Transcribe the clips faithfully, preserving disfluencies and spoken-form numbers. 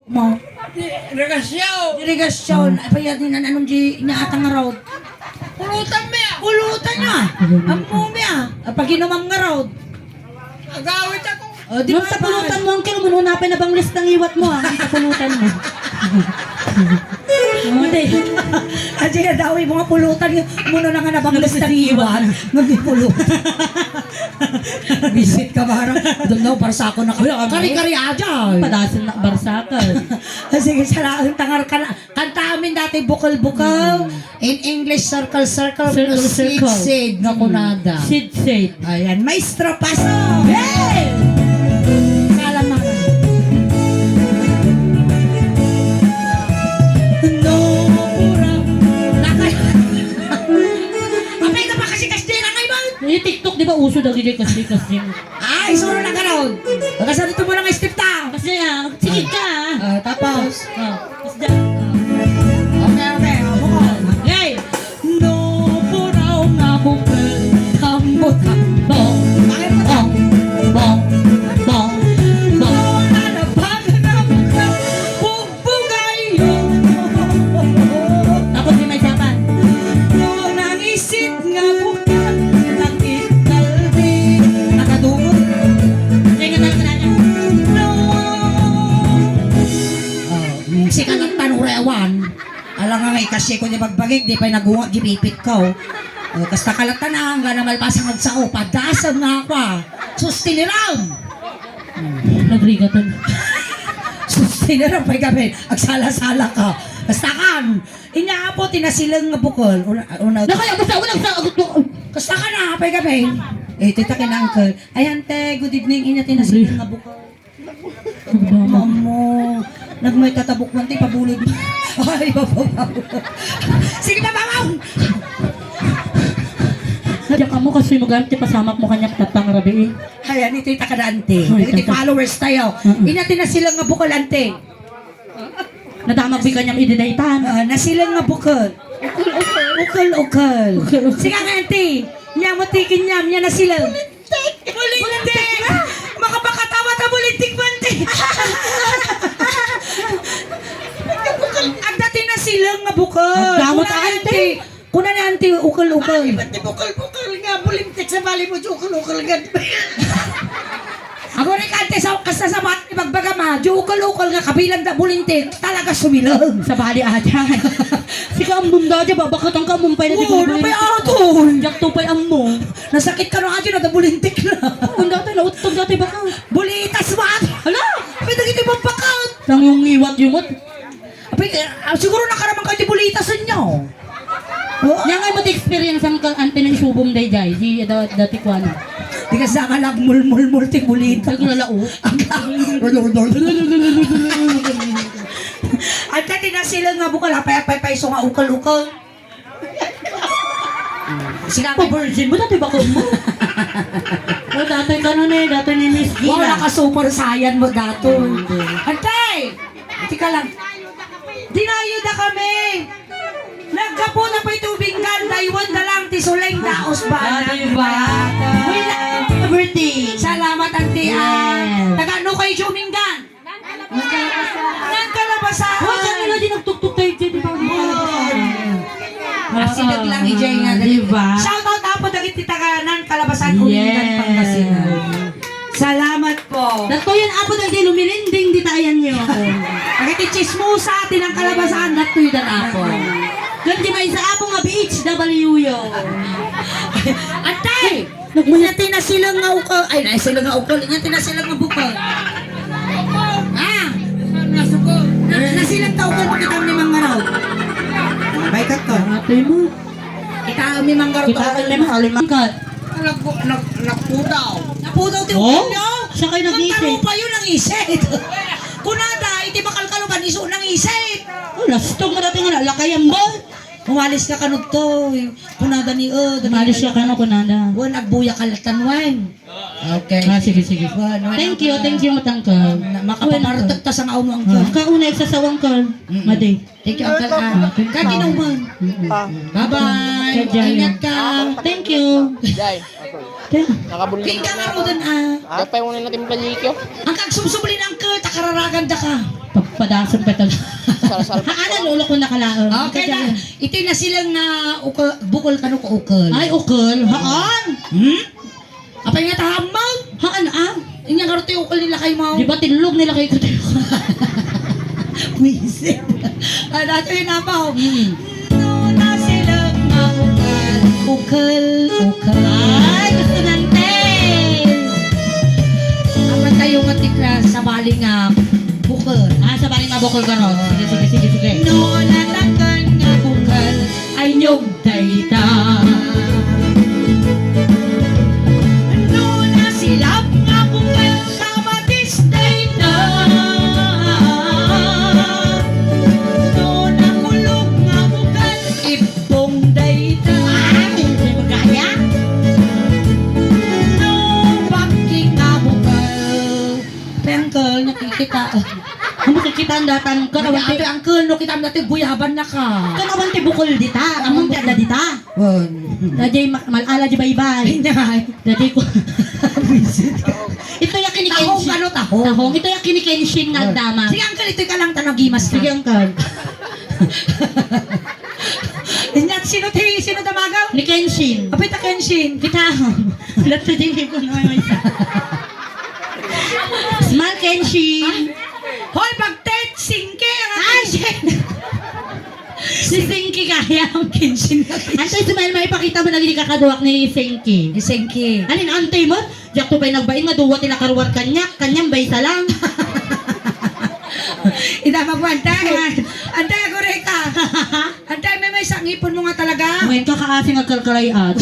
Mo. Irigasyon. Irigasyon. Ay, payat ni nananong di niya atang ngarod. Pulutan mi, ah. Pulutan niya. Ammo mi, ah. Paginumam ngarod. Agawid ako. Oh, di Nung ba, tapulutan mo, ang kilo mo, nung napay na bang list ng iwat mo, ah. Ang tapulutan mo. Hindi. Kasi nga daw, yung mga pulutan, yung muna na nga nabang list ng iwat. Nagpulutan. Bisit ka, parang, doon na, para sa ako na. Kari-kari aja. Padasin na, barsakan. Sige, salamat, tangar ka na. Kanta amin dati, bukal-bukal. In English, circle, circle. Circle, circle. Seed, seed, nga kunada. Seed, seed. Ayan, Maestra Paso. Hey! Kalamang. No, pura. Nakay. Apay ka pa kasi kasi na ngay ba? Yung TikTok, di ba, uso daw, di kasi, kasi. Ay, suro na karon. Pagkasarito mo lang step ta. Kasi, ah, sige ka, ah. Ah, tapos? Ah, tapos dyan. Okay, okay. Oh, bukal. Hey! No, puraw nga bukal. Tambot, tambot. Bakit mo? Bong, bong, bong, bong. No, nalabag na bukal. Bug- Bugayo. Tapos di may sapat. No, nangisit nga bukal, langit kalbi. Nakadungot. Kaya nga talaga na niya. No. Oh, mm, sika lang tanure awan. Alang nga ikasye ko di bagbagik, di pa'y nagunga, gipipit ko. Oh, kasta kalatan na, nga na malpasang agsao, padasam nga ako, ah. Sustiniram! Nagrigaton. Sus, tinarapay kami. Agsala-sala ka. Basta kan. Inya apo, tinasileng nga bukol. Una, una. Nakaya mo sa unang sa agot mo. Basta ka na, apay kami. Eh, tita kin uncle. Ay, ante, good evening. Inya tinasileng nga bukol. Mamo. Nagmay tatabukwan ti pabulod. Ay, babaw. Sige, babaw! Diyan ka mo kasi maganda ti pasamak mo kanya tatang rabi eh. Ayan, ito yung takada, ante. Ay, ito yung taka. Followers tayo. Mm-mm. Ina, tinasileng nga bukol, ante. Nadamag bi kanyam idi daytan. Ah, nasileng nga bukol. Ukol-ukol. Ukol-ukol. Sige nga, ante. Nya mo tikin niya, nya nasileng. Bulintik! Bulintik! Makapakatawa ta bulintik, ante. Adda tinasileng nga bukol. Agdamot, ante. Kuna ni ante, ukol-ukol. Ay, ba't di bukol-bukol nga bulintik sa bali mo, di ukol-ukol nga. Ako rin, ante, sa, kasta sa mat-, ibagbaga ma, di ukol-ukol nga kabilang da bulintik, talaga sumilang. Sa bali, atan. Sika, ammom da, di ba? Bakit ang kamumpay na di Oo, bulintik? Napay ato. Diak to pa'y ammo. Nasakit ka no, ate, na bulintik na. Ang dati, nautog dati baka. Bulitas, mat! Hala! Pwede kita magbakat. Nang yung iwat-yumot. Apay, eh, ah, siguro nakaraman kayo ti bulitasan niyo. Oh? Yan nga mo ti experience ang kal-, ante na isubong dayjay, di, da-, dati ko ano. Di ka sa kalagmulmulmul ti bulita. Naglalao. Ang ka-, Ang ka tinasilang nga bukal, apay-apay pa iso nga ukal-ukal. Sila ka virgin mo, dati bako mo. O, dati ka nun eh, dati ni Miss Gina. Wala ka super saiyan mo, dato. Hindi. Antay! Tika lang. Dinayo da kami. Naggapu na pa itubing kan, daywan na lang, ti suleng, daos ba? Ah, diba? Uy, na, birthday. Salamat, Auntie Ann. Yes. Taga ano kayo, Juminggan? Nan Kalabasan. Hoy, kanina din nagtuktok tayo dyan, di ba? Asideg lang, ijay nga, dali. Di ba? Shout out, apo, dagiti taga Nan Kalabasan, Umingan, Pangasinan. Salamat po. Dagtoy yan, apo, dagiti lumilinding, di tayan niyo ako. Dagiti chismosa, ti Nan Kalabasan, dagtoy dan, apo. Kundi maysa, apo, nga B H W yo. Atay! Nagmuna ti nasileng nga ukol. Ay, nasileng nga ukol. Nya ti nasileng nga bukol. Ah! Na-, nasileng ta ukol, pakita ni Mang Maraw. Baikat ka. Ate mo. Kita mi Mang Maraw. Kita mi Mang Maraw. Nag-, nag-, nagpudaw. Napudaw ti ukol niyo? Siya kayo nag-isip. Ang taro pa yun ang isip. Kunada, iti makalkalugan, isu nang isip. Oh, lastog mo dati nga, lakayan mo. Umalis ka kanugto. Kunada ni, oh, dati Umalis ka kano, kunada. Wan, agbuya ka latan, wan. Okay. Ah, sige, sige. Wan, wan, Thank you, wan. Thank you, matangkal. Na, makapamartek ta sa nga umang ka. Ah, kauna, isa sa wangkal. Mm-mm. Madi. Thank you, Uncle. Ah, Ah, thank you. Kati na uman. Mm-mm. Ah. Bye-bye. Kaya dyan. Ingat ka. Thank you. Jay, Kaya, Nakabuling King ka nga mo dun, ah. Kaya pa yung natin palikyo. Ang kagsubsubli ng Uncle, takararagan da ka. Padason pa ito. Haan, lolo ko nakalaang. Okay na. Iti nasileng nga uke-, bukol kano ko ukel. Ay, ukel. Haan? Hmm? Apay nga tahammag? Haan, ah. Inya nga ti ukel nila kay mo. Di ba tinlog nila kay ko tayo? Buisit. Ah, dati yun, apaw. Hmm. No, nasileng nga ukel. Ukel, ukel. Ay, gusto nante. Apan tayo nga tikra sa bali nga bukol. Ah, sa bali nga bukol, garo. Sige, sige, sige, sige. No, natangkan nga bukol, ay niyog dayta. No, nasilab nga bukol, kamatis dayta. No, nakulog nga bukol, ippong dayta. Ay, hindi magaya. No, bangking nga bukol, Uncle, nakikita. Ano makikita ang datan ko? Ay, ate, uncle, no, kita mo dati, guyaban na ka. Kanawan ti bukol dita. Among ti adda dita. Wan. Dajay ma-, mal-ala di baybay. Inyay. Dajay ko. Ito ya kini Tahong, Kenshin. Ano, tahong? Tahong. Ito ya kini Kenshin nga agdama. Sige, uncle, ito ka lang, tanagimas ka. Sige, uncle. Inyat, sino ti, sino damagaw? Ni Kenshin. Apay ta Kenshin. Kita. Lahat na din ko naman may isa. Small Kenshin. Hoy, bagtet, singke, ang Ay! Kenshin. Si Singki kaya. Kenshin na Kenshin. Antay, smile, maipakita mo lagi di kakaduak ni Singki. Ni Singki. Alin, antay mo? Diak to pa'y nagbain nga duwa ti nakaruar kaniak, kaniam bay isa lang. Ida, magwanta, eh. Antay, agureka. Antay, may, may sangipon mo nga talaga. Ngayon ka kaasing agkalkalayat.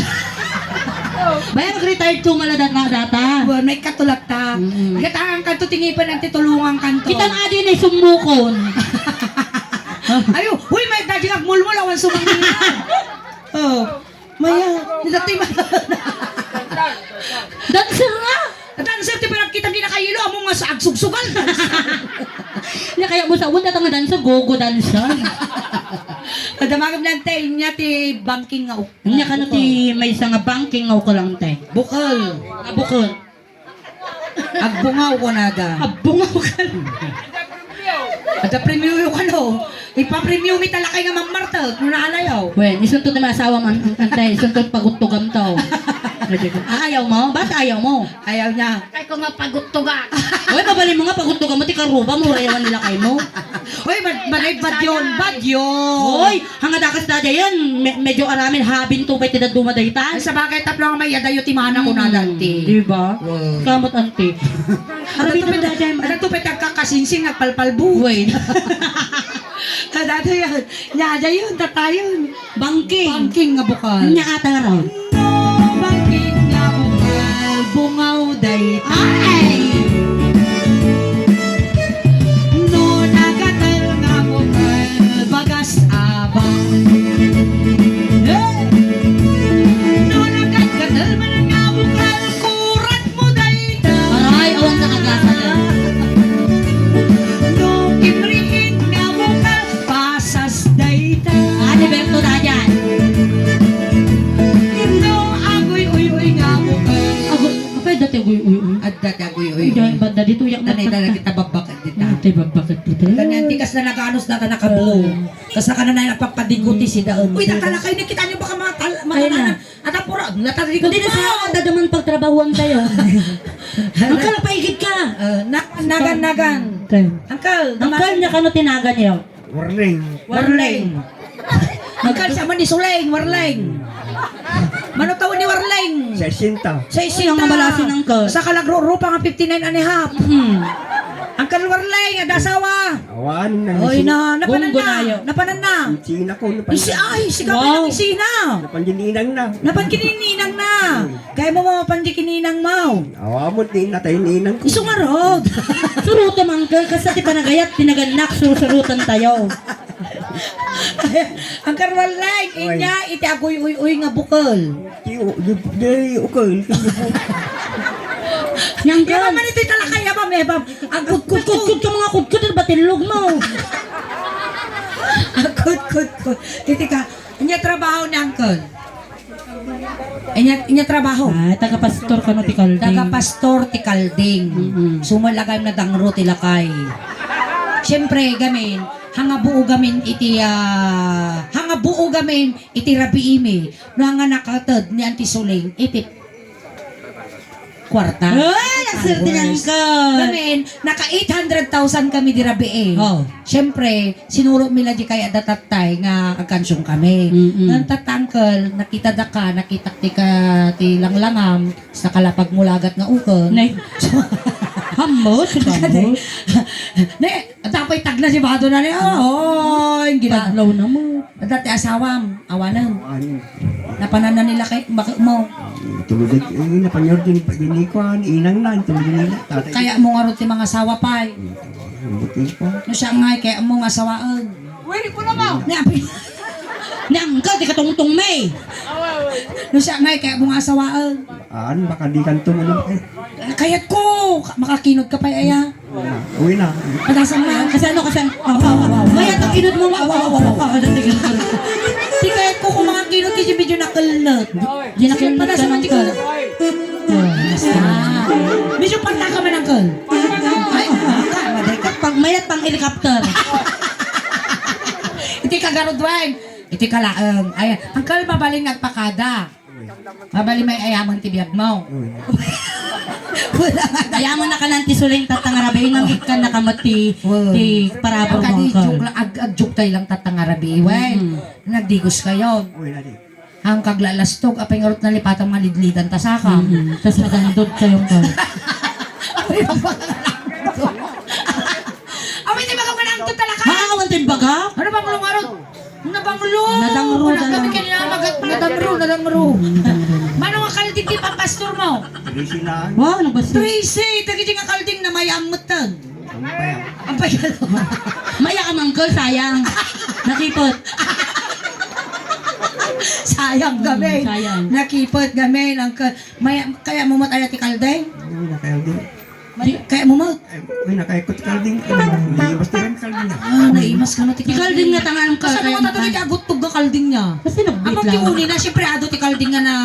Bayan, nag-retired to, maladat na data. Well, may katulat ta. Mm-mm. Gatang kanto, tingipan ang titulungan kanto. Kita na din ay sumukon. Ayo, huy, may daging agmulmul, awan sumangina. Oh. Maya, ni dati ma- Dancer nga! Dancer ti pinagkita, di na kayilo, amo nga sa agsugsugal, dancer. Nya kaya mo sa, wala ta nga dancer, gogo dancer. Damagam lang tayo niya ti banking nga uk-, nya kano ti maysa nga banking nga ukalang tayo? Bukal. Ah, bukal. Agbungaw ko nada. Agbungaw ka. Ada premio yung ano. Ipapremyo mi talakay nga mammartek, no naalayaw. Wen, isunto ti maasawa man, an-, antay, isunto paguttugam to. Ah, ayaw mo? Ba't ayaw mo? Ayaw niya. Kay ko nga paguttugan. Oy, mabalin mo nga paguttugan mo, ti karuba mo, rayawan nila kay mo. Oy, mad-, maday, badyon, badyon. Oy, hangad akas na dayan, me-, medyo aramin, habin to pa'y ti daduma daytan. Ay, sa bagay, tapno nga may adayo ti mana ko na dati. Di ba? Wow. Kamot, ante. Ano to, pwede, ano to, pwede agkakasinsing, agpalpalbo. Wait. Kadado yan. Nya, ada yun, tatayon. Bangking. Bangking nga bukal. Nya, ata nga raw. No, bangking nga bukal, bungaw day. Ay! No, nagatal nga bukal, bagas abang. Hey! No, nagkatkatal man nga bukal, kurat mo dayta. Aray, awan ka kagasa, eh. No, kimriin nga bukal, pasas dayta. Ah, ni Berto na dyan. No, aguy-uy-uy nga bukal. Agu-, apay, dati aguy-uy-uy. Adda ti aguy-uy-uy. Dahil banda dito, yak Tanay, tanay, nagtata-, kita babbakat dita. Ah, tay babbakat dito. Ganyan, di kas na naganos na ka nakablo. Ah. Kas na ka na nagpapadiguti si daon. Uy, nakalakay na kita niyo, baka matal-, Ay, na. Matalanan. At ang pura, natagikot Kundi na pa. Sa dadaman pagtrabahuan tayo. Uncle, paigid ka. Ah, na-, nagan, nagan. Okay. Uncle, Uncle, naman. Nya kano ti nagan niyo? Warling. Warling. Uncle, sa man ni Suling, Warling. Mano tao ni Warling? Sesenta. Sesenta. Ay, ang mabalasin, Uncle. Sa kalagro-rupa nga fifty-nine and a half. Mm. Uncle Warling, ada asawa. Awan na. Oy, na, napanan na. Napanan na. Sina ko, napanan. Si, ay, si Wow. Kapatid ng Sina. Napandininang na. Napandininang na. Hmm. Kaya mo mapandikininang mo. Awa mo, di na tayo ninang ko. Isungarod. Suruto man ka, kasta ti panagayat, tinagannak, surusurutan tayo. Ang karwal like, Oy. Inya, iti aguy-uy-uy nga bukol. Di, di, di, ukol. Nang Di ba kan? Man ito talakay, abam, ebam. Ang kudkudkod. Kudkudkod ka, mga kudkod, ano ba tinlog mo? Ang kudkudkod. Titi ka, inya trabaho ni Uncle. Inya, inya trabaho. Ah, taga-pastor kano ti Kalding. Taga-pastor ti Kalding. Mm-mm. Sumalagay na dangro ti lakay. Siyempre, gamin, hanga buo gamin iti, ah, hanga buo gamin iti rabiimi, no hanga nakated ni Auntie Suling iti kwarta. Ay, ang swerte ni Uncle. Gamin, naka eight hundred thousand kami di rabii. Oh. Siyempre, sinuro mi la di kay adda tattay nga agkansiong kami. Mm-mm. Ngem tatta, Uncle, nakita daka, nakitak ti ka, ti langlangam, sa kalapag mulagat nga ukeng. Nay. Hammot, hammot. Ne, Tapay tagna si Bado na niya. Oo, yung gina- Taglaw na mo. Dati asawam, awanen. Awanen. Napanan na nila kay bakit mo? Tulog ay, eh, napanyor din, din ni Kwan, inang na, tulog nila. Tatay. Kaya mo nga ron ti mga asawa pay. Buti pa. No siya nga, kaya mo nga asawaan. Uy, di ko na ba? Ni Abi. Ni Angka, di ka tungtong, May. No siya nga, kaya mo nga asawaan. Aan, baka di kanto mo naman eh. Kayat ko, makakinod ka pay, aya. Uwi na. Patasan na. Kasi ano, kasi ano? Awa, awa, awa. Mayat ang kinod mo. Awa, awa, awa. Awa, awa, awa. Ti kayat ko kung mga kinod, kasi medyo nakelnet. Di nakelnet ka ng ka. Oh, basta. Ah. Medyo panta ka man, Uncle. Ay, ka, maday ka. Pag mayat pang helicopter. Iti kagarudwan. Iti kalaeng. Ay, Uncle, mabalin nga agpakada. Mabali may ayaman ti biag mo. Uy. Wala nga. Ayaman na kanan ti Suling tatta nga rabii, ngem ikkan na ka met ti, Uy. Ti parabur mo, Kadi, Uncle. Joke lang, ag-, ag-joke tayo lang tatta nga rabii, wen. Mm. Nagdigos kayo. Uy, nadi. Ang kaglalastog, apay ngarot nalipatan malidlidan ta saka. Mm-mm. Tas nagandod kayo, Uncle. Apay, ang pangalan ko. Apay, di ba ka manangto talaga? Ha? Awan ti baga? Ano bang lungarot? Nabanglo! Nadangro, Kami nadangro. Kanina magat-, nadangro, nadangro. Hmm, nadangro. Mano nga kalding ti papastor mo? Tracy lang. Wow, nagbasa. Tracy, dagiti nga kalding na mayammet tan. Ang payam. Ang payam. Maya ka, Uncle, sayang. Nakipot. Sayang kami. Hmm, sayang. Nakipot kami, Uncle. Maya, kaya mo mataya ti kalding? Hindi na kalding. Di, kaya mo mag- Ay, uy, nakayakot ti kalding. Ay, naimas ti kalding. Ah, naimas ka na ti kalding. Ti kalding nga tangan ka, kaya mo ta- Kasano nga tatagit ti agutog nga kalding niya? Kasi nagbiit lang. Amang ti uni na, siyempre, ado ti kalding nga na,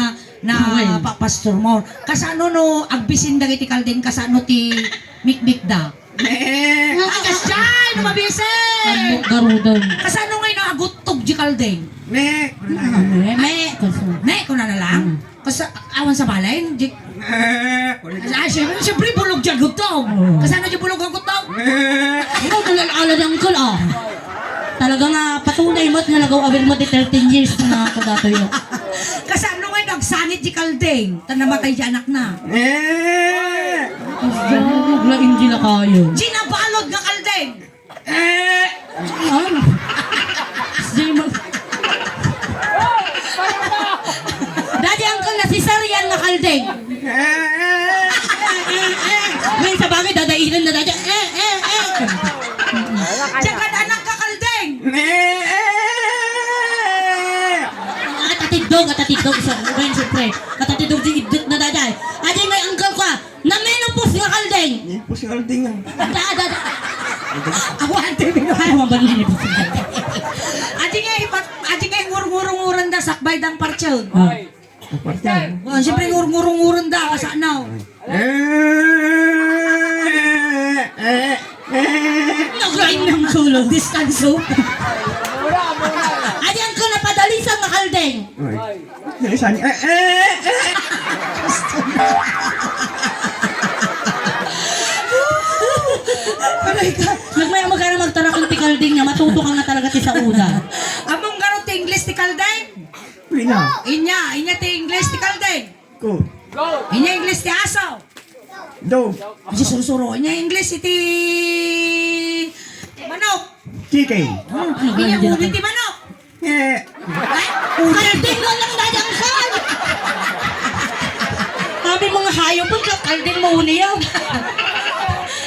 na Uy. Pa-, pastor mo. Kasano no, agbisin dagiti kalding, kasano ti mikmik da? Ne. Ah, kasyan! Mabisin! Ang garudan. Kasano nga ino agutog di kalding? Ne. Ne, ne, kasano? Ne, kuna na lang? Mm. Kas-, awan sa balay, di- Eh, kulit. Ah, siyempre, siyempre, bulog dyan, gutog. Oo. Kasano dyan bulog ang gutog? Eh. Ikaw, tulad ala ng kul, ah. Talaga nga, patunay mo at nalagaw awil mo di thirteen years na ako datoy, ah. Kasano nga nagsangit di kalding? Ta namatay di anak na. Eh. Lain di na kayo. Ginabalod nga kalding. Eh! Ano? Sige, mag- Daddy, uncle, na cesarean nga kalding. May sa bagay, dadainan na, daddy. Eh, eh, eh. Diyan ka na, anak ka, kalding. At atidog, at atidog. So, ngayon, siyempre, at atidog, di idut na, daddy. Adi, may uncle ko, ah. Na menopause nga kalding. Menopause nga kalding, ah. Da, da, da. Awan, ti menopause. Ay, awan ba menopause? Adi nga, ipat-, adi nga, ngurngurunguran da, sakbay dang partsyon. Ah. Ang partsyon. Oh, siyempre, ngurngurunguran da, kasano? Eh, eh, eh, eh. Naglain ng tulo, diskanso. Adi ang ko napadalisan nga kalding. Ay. Bilisan. Eh, eh, eh. Aray ka. Nagmay-, magkano magtarakon ti kalding niya, matuto ka nga talaga ti sauda. Among garot ti English ti kalding? Pina. Inya, inya ti English ti kalding. Ko. Inya English ti aso. Dog. Kasi sursuro. Inya English iti manok. Chicken. Hmm, inya uli ti manok. Eh. Ay, kalding mo lang dayang kan. Sabi mo nga hayop, ba't ka kalding mo uli yan?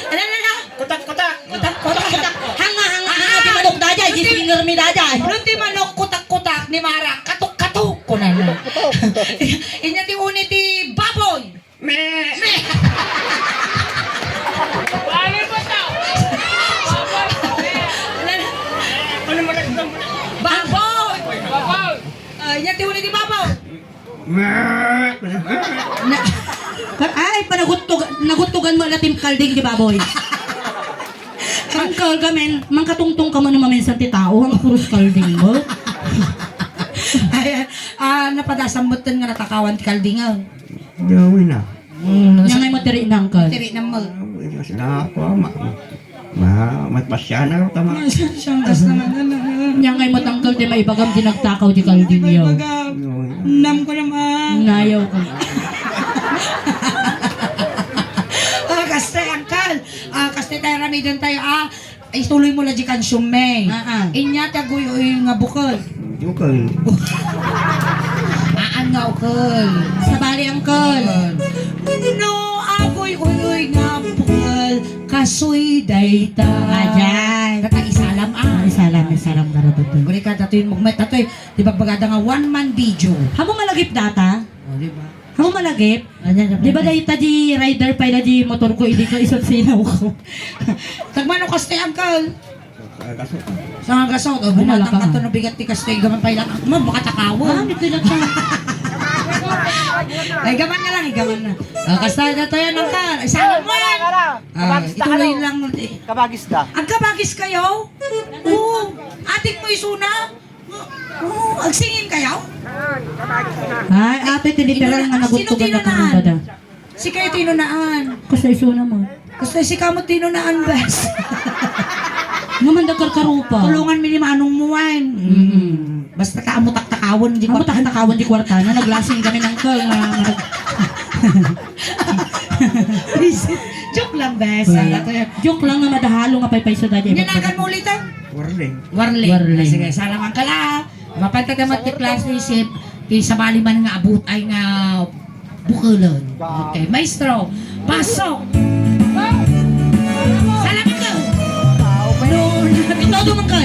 Ano, ano, ano? Kutak, kutak, kutak, kutak, kutak. Hanga, hanga, hanga, di manok dayay, di singer mi dayay. Ano ti manok, kutak, kutak, ni Mara, katuk, katuk, kunana. Inya ti uni ti baboy. Me. Me. Ano mo na? Baboy! Baboy! Ah, inya ti uli ti baboy. Me. Na, ay, panagutog-, nagutogan mo na ti kalding ti baboy. Uncle, gamin, mangkatungtong ka man maminsan ti tao, ang puros kalding mo. Ay, ah, napadasam metten nga natakawan ti kalding, ah. Gawin na. Mm, nya ngay mo tiri na, Uncle. Tiri na mo. Ah, mas na ako, ma-, ma-, matpasyanan ko, tama. Siyang gas naman, ano, ano. Nya ngay mo, Uncle, ti maibagam di nagtakaw di kalding yo. Maibagam. Gawin na. Nam ko naman. Nayaw ka. Ah, kastoy, Uncle. Ah, kastoy tayo, ramiden tayo, ah. Ay, ituloy mo la di kansiyon, me. Ah, ah. Inya ti aguy-uy nga bukel. Bukel. Aan nga ukel. Sabali, Uncle. No, aguy-uy nga bukel, kastoy dayta. Ajay. Kata isalam, ah. Ah, isalam, isalam, garapot. Uli ka, datoy, magmay, datoy. Di ba, bagada nga one-man video? Amo malagip data? O, di ba? Amo malagip? Ano na Di ba ba? Dayta di rider pay la di motor ko, idi ka isut sinaw ko. Tagmano kastoy, Uncle? Sa gaso. Sa gaso. O, Ay, bumatang nalaka. Ka to, nabigat ti kastoy, gaman pay lang. Ma'am, baka takawan. Ah, dito lang siya. Ay, gaman na lang, ay, gaman na. O, kastoy na to yan, Uncle. Ay, sana mo yan. Ah, Kabagis na, ituloy ano? Lang. Kabagis da. Ang kabagis kayo? Oo. Atik mo isuna? Oo, agsingin kayo? Ay, ate, ti literal nga naguttugan na Sino tinunaan? Kanada. Si kayo tinunaan. Kasi iso naman. Kasi si kamo tinunaan, bes. Nga man da karkarupa. Tulungan mi ni Manong Muan. Mm. Basta ta amo taktakawan di Amo kwarta. Taktakawan di kwarta na, naglasing kami ng kal na, na Joke lang, bes. Well, Ano to yan? Joke lang nga madahalo nga paypayso dadi. Nanagan mo ulit, ah? Warling. Warling. Warling. Sige, salamat ka lang. Mapanta ta met ti klase isip, ti sabali man nga abut ay nga bukelon. Okay, maestro, pasok! Salamat ka! No, ito naman ka!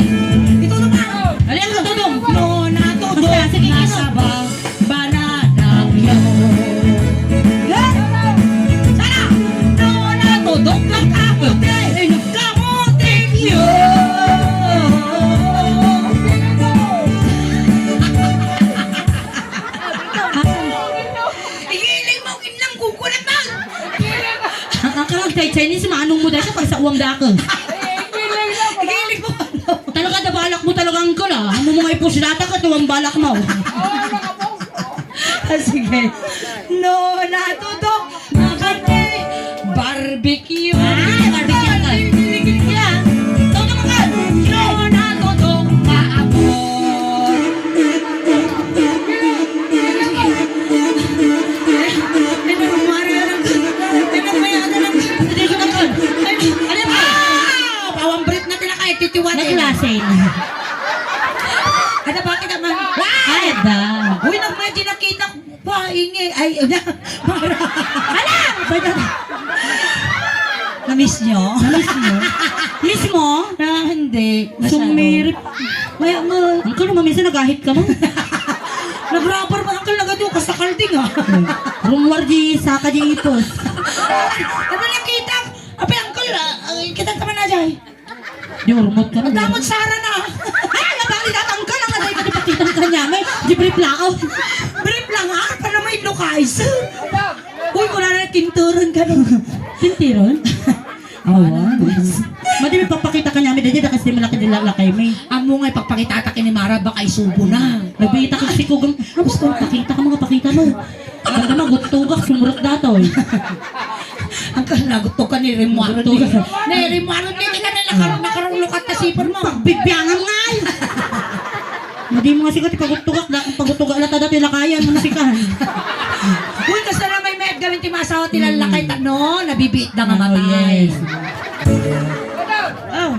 Ito naman! Ano yan, ito naman? No, natuto, Basta, sige, nasa ba, banana yun. Sana! No, natuto, nakaputi, kamuti yun! Igiling mo, kinang kukunan mo! Ang, ang kalag kay Chinese, maanong mo dahil sa pagsauwang dako. Igiling mo, ano? Talaga, da balak mo talaga, Uncle, ah. Amo mo nga ipusdata ka, tuwang balak mo. Ah, sige. No, natuto. Makati, barbecue. Ah, barbecue ka. Barbecue ka. Todo mo ka. Yun, ang todo, maabot. Ano, Maria, ano? Ano, Maria, ano? Hindi ko na ka. Ano, ano ba? Ah, pawang brit na tinakay, titiwat eh. Naglasing. Ada, bakit naman? Ay, da. Uy, nagmay, di nakita. Paingi. Ay, na. Hala! Na-miss nyo? Na-miss nyo? Miss mo? Ah, hindi. Masyado. Sumirip. Maya nga. Ang ka naman, minsan nagahit ka mo. Nag-rubber pa, Uncle, nagadu, kasta kalding, ah. Rumwar di, saka di ipos. Ano nakita? Ape, Uncle, ah, ay, kita ka man na, Jay. Di urmot ka na. Ang damot Sara na. Ay, nabali na tanggal ang nagay ko di pakitang kanya, may di brief lang, oh. Brief lang, ha? Para may lokais. Uy, wala na, tinturon ka nun. Tinturon? Awa. Madi, may papakita ka niya, may dadi, dakas di malaki di lalakay, may. Amo nga ipagpakita ta kini Mara, baka isubo na. Nabita ka si Kugang. Gusto mo pakita ka, mga pakita mo. Ang dama, gutugak, sumurot datoy. Ang kanagot to ka ni Rimuardo. Gutugak. Ni Rimuardo, ni kita na nakar-, nakarulukat ka sipon mo. Pagbibiangan nga ay. Hindi mo nga sikat, ipagutugak, da-, pagutugak lang tada tilakayan, mo na sikan. Uy, kasi na may mayat gawin ti masawa, ti lalakay, ta-, no, nabibiit da nga Oh, matay. Yes. Oh.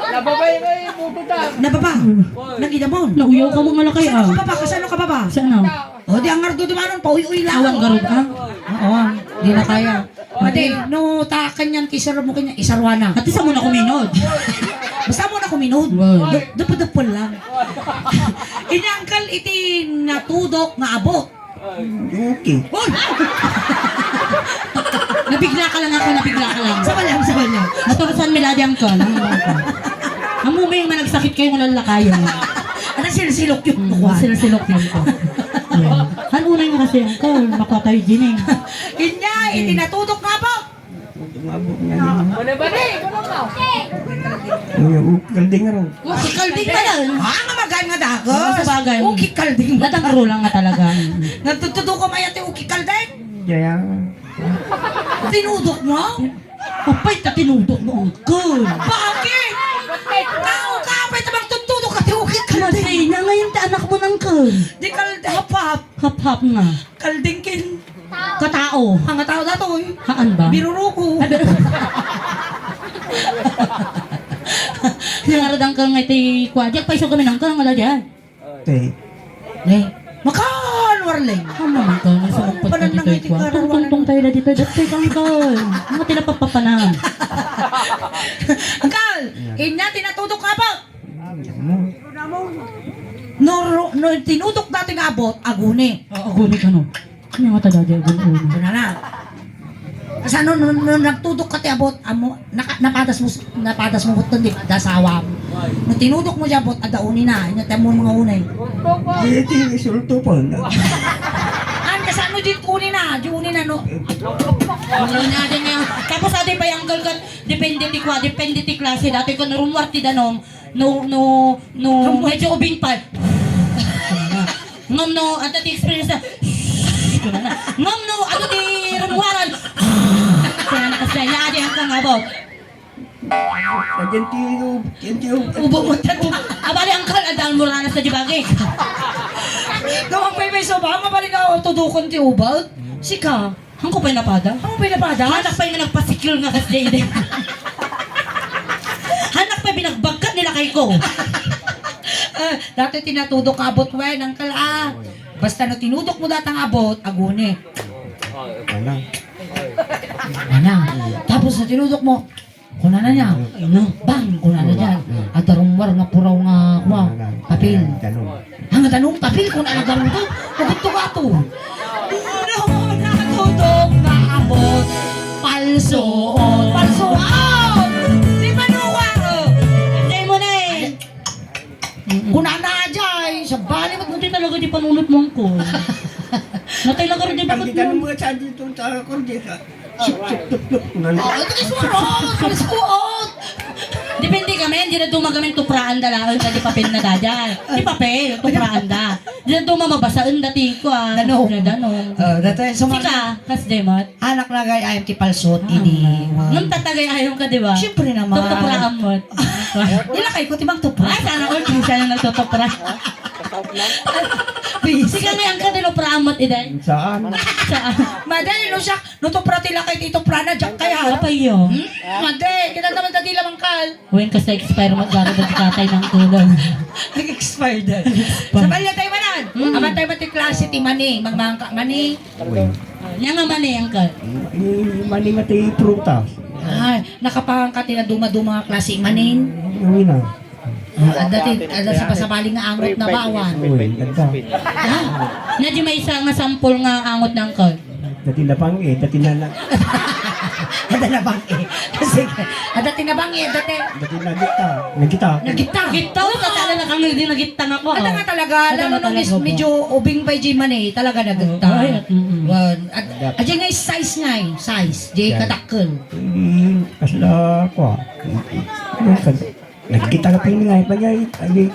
Nababay nga yung buto ta. Nababa. Nagidamon. Nauyaw ka mo nga lakay, Kasano ah. Ka baba? Kasano ka baba? Saan, ah? O, di ang ngardo dumanon, pauy-uy lang. Awan garod, ah? Oo, di na kaya. Pwede, no, ta kanyan, ti isarwa mo kanyan, isarwa na. Ati sa muna kuminod. Basta mo na kuminod. Wow. Dap-, dapal-dapal lang. Inyangkal iti natudok nga abot. Okay. Uy! Nabigla ka lang ako, nabigla ka lang. Sa balyang, sa balyang. Naturusan mi lagi ang kan. Amo may managsakit kayo ng lalakayan. Ano, silsilok yun? Hmm, silsilok yun ko. Ano unay mo kasi ang kan? Makatay din eh. Inya, iti natudok nga po. Abot nga yun. Ano ba ni? Ano ka? Uy, ukay kalding aro. Ukay kalding pala. Ah, nga magay nga dagas. Oo, sabagay. Ukay kalding. Natangro lang nga talaga. Nagtutudo ko maya ti ukay kalding. Kaya. Tinudok mo? Apay ta tinudok mo, uncle. Bakit? Tao ka, apay ta magtutudok ka ti ukay kalding. Masay na ngayon ti anak mo, uncle. Di kal-, hap-hap. Hap-hap nga. Kalding kin. Katao. Ang tao datoy. Haan ba? Biruruko. Ay, biru- Nangaradang ka nga iti kwa. Diyak pa iso kami nang kang ala diyan. Te. Ne. Makan, Warling. Ano naman ka? Nasa Ano magpagka pala dito nang ikwa? Tungtong tayo na dito. Dito kang ka. Mga tila papapanan. Uncle, inya tinatudok ka po. No, no, no, tinudok dati nga abot, aguni. Oo, aguni ka, no? Ano nga talaga, aguni, aguni? Ito na na. Kasano, no, no, nagtudok ka ti abot, amo, naka-, napadas mo, napadas mo, buton di, da asawa mo. No, tinudok mo di abot, adda uni na, inya ti amo mga uni. Di, di, isulto po na. An, kasano di uni na, di uni na, no? Ano na din yan? Tapos, adi pa yung uncle ka, depende ti kwa, depende ti klase. Dati ko narumuar ti danom, No, no, no, medyo ubing pa. Ngem no, adda ti experience na. Ngem no, adu ti rumuaran. Kaya nakasaya, adi ang kangabot. Agyan ti, agyan ti, Ubo mo, tat-, abali, uncle, adda almoranas na di bagay. Gawang pay may soba, mabalik ako tudukon ti ubat. Sika. Hangko pay napada? Hangko pay napada? Hanak pay nga nagpasikil nga kas daydi. Hanak pay binagbagkat ni lakay ko. Ah, dati tinatudok ka abot wen, uncle, ah. Basta no tinudok mo datang abot, aguni. Ano? Ano? Tapos no tinudok mo, Kunana niya, Ano? "Bang," kunana niya. Ano? At rummuar nga puraw nga, kua, Ano? Papel. Ano? Ang tanong, papel, kunana, garudo. Ugot to gato. No, natudok nga abot. Palsuot. Palsuot. Di ba, no, wa? Hindi mo na eh. Kunana, Jay, sa bali mo. Buti talaga di panunot mo, uncle. Natay lang ka rin, di ba? Ang gitano mo sa dito, sa ako, di ka. Sup, sup, sup, sup. Ngan- Oh, ito kay suot, kay suot. Depende kami, hindi na dumagamin tupraan da laeng, kadi papel na da dyan. Di papel, tupraan da. Di na dumamabasaan dati ko, ah. Danong. Na danong. Oh, dati, sumama. Sika, kas demot. Anak na gay ayam ti palsot, Ah, ini. Ngam tatagay ayam ka, di ba? Siyempre naman. Tutupraan mo. Ilakay ko, ti bang tupra. Ay, sana all, di siya na nagtutupra. Busy. Sika ngayon ka, tinupraan mo, Iday? Saan? Saan? Madali, no, siya, No, tupra ti lakay ti tuprana, diak kaya. Apay yo. Hmm? Madi, kinanta man ta di lamang kal. Wen, kas na-expire mo, garo na ti katay ng tulong. Nag-expire din. Sa balya tayo manan. Hmm. Aman tayo mati klase ti mani, magmangka mani. Wen. Nya nga mani, angkal. Yung mani nga ti prutas. Ay, nakapangan ka ti na duma-duma nga klase manin. Yung ina. Ah, adda ti, adda sa pasabali nga angot na bawan. Uy, adda. Ha? Nya di maysa nga sampol nga angot na angkal. Dati na pang eh, dati na na. Adda na pang eh. Sige. Adda ti na pang eh, dati. Dati na gita. Nagita. Nagita. Gita, tatala na kang di nagita nga ko. Adda nga talaga, Adda lalo nga nung talaga is ko. Medyo ubing by G man eh, talaga nagita. Ay, mm-mm. Wan, at, Adda. Adya nga is size nga eh, size. Di Size. Katakkel. Hmm, kasla ko. Yung kan- Nagkita ka pa yung ngay, panyay, ali.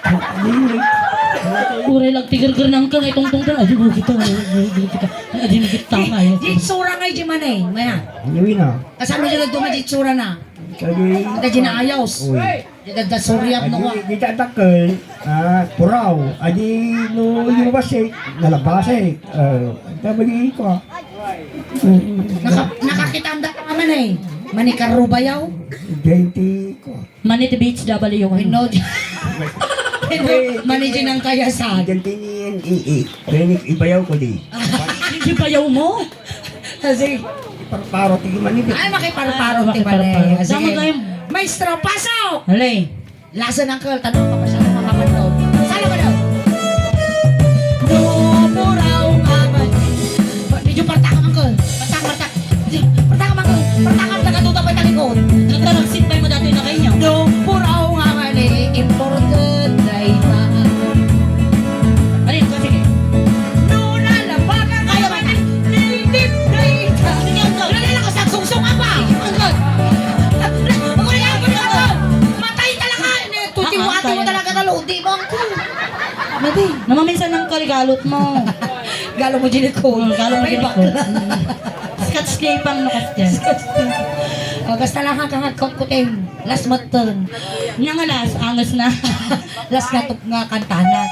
Ali. Uray lang tigerger nang kang itong tungtong. Ay, di mo kita, ay, di mo kita. Ay, di mo kita, Di, ay. Di sura nga, di man eh, maya. Ano yun ah? Kasama dyan nagduma, di sura na. Kali. Kita di naayos. Uy. Di nagdasuriap no Adi, ka. Di tatakal, ah, puraw. Adi, no, yung basik, nalabasik. Ah, tabali ko. Mm. Naka-, nakakita ang dama man eh. Manikarrubayaw. Twenty ko. Mani ti B H W ka, Pinoy. Pinoy. Mani di nang kayasan. Diyan din yan, i-, i-, ibayaw ko di. Ibayaw mo? Kasi, iparparo ti mani di. Ay, makiparparo ti mani. Makiparparo. Sige. Tama kayo. Maestro, pasok! Hali. Lasa ng kal, tanong ka pa siya, mga kapatid. Sala ka daw. No, muraw nga man. Medyo parta ka, mangkal. Parta, parta. Partaka, mangkal. Partaka, taga-tuta pa talikod. Nagtaragsit tayo mo dati na kayo. No, puraw nga mali, important na iba. Ano yun? Sige. No, nalabagan ka naman, native na ita. Sige, ito. Wala na lang, kasagsugsong apa. Kundi mo, uncle. Madi. Namaminsan ng kaligalot mo. Galo mo, Jenicole. Hmm, galo mo, May Jenicole. Bakla. Hmm. Scotch tape ang nakas dyan. Scotch tape. O, basta lang hanggang hagkot ko, Teng. Last maton. Nga nga last, angas na. Last na tuk nga kantana.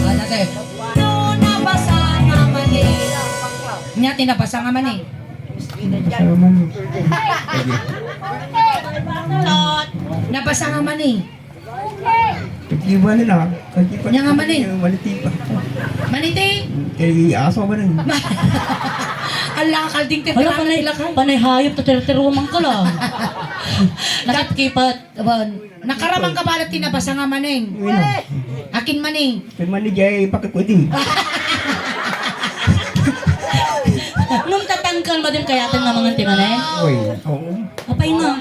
Ano, Teng? No, nabasa nga mani. Nya, tinabasa nga mani. Nabasa nga mani. Kagkiba nila. Kagkiba Nya nga mani. Maniti pa. Maniti? Kay aso ba nun? Ala, kalding ti Hala, panay, panay hayop ta tertero man ka lang. Nakatkipat. Awan, nakaramang ka pala ti nabasa nga maning. Uy, no. Akin maning. Kay mani jay pakipudi. Nung tatangkal mo din kayatan nga mangan ti maning? Uy, oo. Apay nga.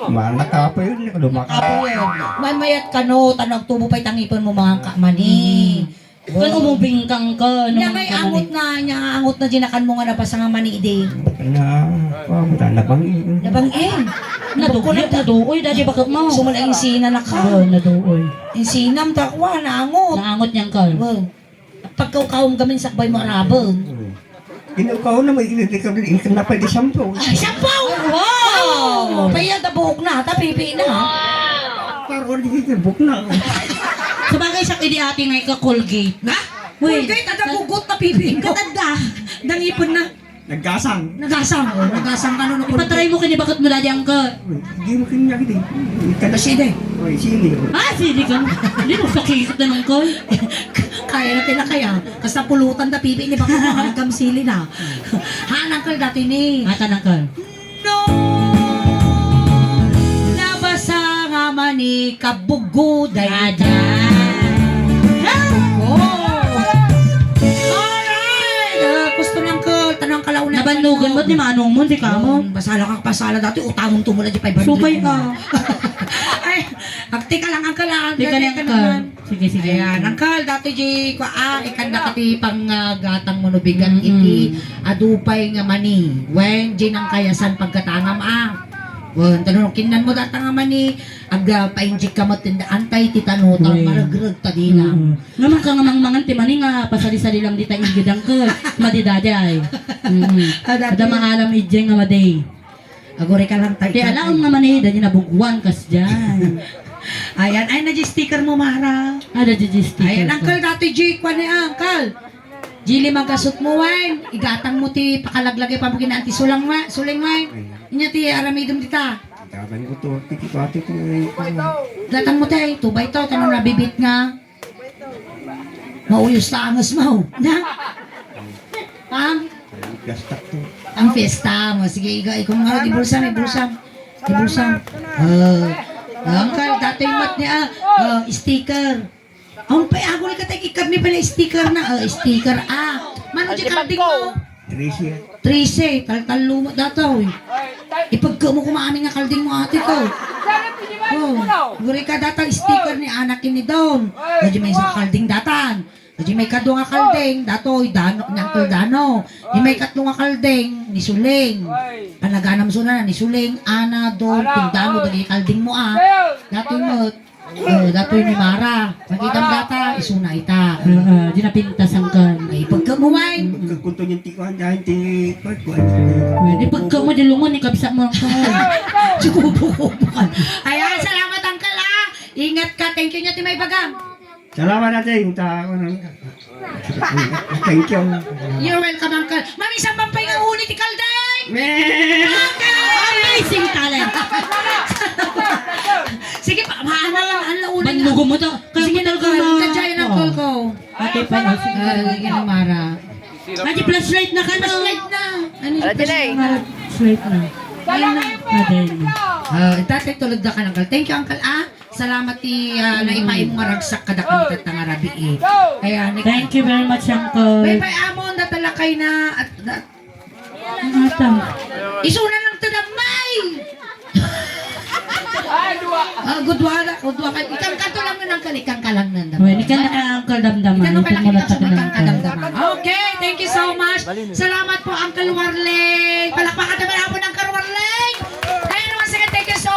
Manakapay yun, lumaka. Apo yan. Mamayat ka no, tanong tubo pa'y tangipon mo mga kamani. Kan umubing kang ka, Nya ano may ka angot naman na, nya angot na dinakan mo nga napasa nga mani idi. Na, kuwan mo ta, nabang-in. Nabang-in. Nadugyat, naduoy, dadi bakit mo? Sumala insina na ka. Oo, naduoy. Insinam, takwa, naangot. Naangot niyang ka. Wow. Pagkaukaw gamin sakbay mo arabon. Inukaw na may inikam na pwede shampoo. Ah, shampoo! Wow! Paya da buhok na, ta pipi na. Para di kita buhok na. Sabagay, siya idi ati nga ika Colgate. Na? Uy, Colgate, ada bugot na pipi ko. Katanda. Dangipon na. Naggasang. Nagasang, oh, nagasang ka, no, no, Ipatry mo kini bakit mo dadi ang ka. Uy, di mo kanya gidi. Kada side. Uy, sini. Ah, sini ka. Hindi mo sakit na nung ka. Kaya na tila kaya. Kasta pulutan da pipi ni baka hanggang sili na. Ha, nangkal dati ni. Ata nangkal. No! Nabasa nga mani kabugo dayta. Ada. Oh! Alright! Ah, gusto lang ko, tanang kalauna. Nabannugan mo ni manong mo, di ka mo? Oh, basala ka, basala dati, utangin to mula di five hundred. Subay ka. Ay, agti ka lang, ang kala, Di ka lang ka. Sige, sige. Ayan, angkal, datoy di, kwa, ah, ikanda ka ti pang, ah, gatang mo no bigat Mm-mm. iti adupay nga mani. Wen, di nang kayasan pagkatangam, ah. Wen, tano, kinnan mo data nga mani, ag, ah, painjik ka mo tinda, antay ti tano, ta Wen. Maragrag ta di lang. Mm-mm. Naman ka nga mangmangan ti mani nga pasali-sali lang di ta inggidan ka, madidadi ay. Mm-mm. Ada maalam ijay nga madi. Aguri ka lang tayo. Ti alaom nga mani, dadi nabuguan kas dyan. Ayan, ay, na sticker mo, Mara. Ah, dadi sticker Ayan, ko. Uncle, dati G, kwan ni Uncle. G, lima gasot mo, wine. Igatang mo ti pakalaglagay pa mo kinaan ti sulang, wa-, suling, wine. Inya ti aramidom dita. Igatang ko to, tiki pati ko. Igatang mo, te, tubay to, tanong nabibit nga. Mauyos ta angas mo. Na? Ang? Gastak to. Ang pesta mo. Sige, iga, ikaw nga, di bulsa, may bulsa. Di bulsa. Ah, ang kal, datoy mat niya, ah, ah, sticker. Ang pa, ako ni katay, ikab ni pala sticker na, ah, sticker, ah. Mano di kalding mo? Trece. Trece, tal-, tallo mo dataw, eh. Ipagka mo kumaaming nga kalding mo, ate ko. Oh, guri ka dataw, sticker ni anak ni Don. O, di may isa kalding datan. O, di may kadwa nga kalding, datoy, Dano, ni Uncle Dano. Di may katlo nga kalding, ni Suling. Panaganam suna, ni Suling, Ana, Don, Pindano, dagay kalding mo, ah. Datoy mo, Eh, datoy ni Mara. Makita mo data, isuna ita. Ah, ah, di napintas ang kan. Ay, pagka mo, wine. Pagkakunto niyang tikuan, dahil ti, pag, kuan. Di pagka mo, di lungon, ikabsa mo ang kan. Sukubo-kubo ka. Ayan, salamat, Uncle, ah. Ingat ka. Thank you niya, ti may baga. Salamat natin. Ta, ano, Thank you. You're welcome, Uncle. Mami, saan bang pahinga uli ti kaldeng? Me! Uncle! Amazing talent. Sige pa, maano lang, ang launa niya. Banlugo mo to. Kaya Sige, mo talaga Uncle. ma- Ika dyan, Uncle ko. Ate pa, oh, sige. Ah, yan ang Mara. Ate, flashlight na ka, no? Flashlight na. Ano yung Ala, Jilay. flashlight? Flashlight na. Ayun na. Ate, no. Ah, tatay, tulog na ka, Uncle. Thank you, Uncle, ah. Salamat ti, ah, naipaay mo nga ragsak kadakami tatta nga rabii. Kaya ni Thank you very much, Uncle. Bye-bye, amon, datalakay na. At, da-, Ang ata. Isuna lang ta damay! Ah, gudwa na, gudwa ka. Ikang kanto lang na, Uncle, ikang ka lang na damay. Well, ikan na ka, Uncle Damdama. Ikang Ito ka lang, mo na ikang sa tagal, ikang ka Uncle. damdama. Okay, thank you so much. Salamat po, Uncle Warley. Palakpakan naman ako ng Uncle Warley. Kaya naman, sige, thank you so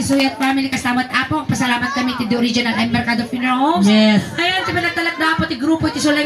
Suyat family, kasama, Apo, pasalamat kami ti The Original and Mercado Funeral Homes. Yes. Ayan, ti panagtalakda, Apo, ti grupo, ti Solemn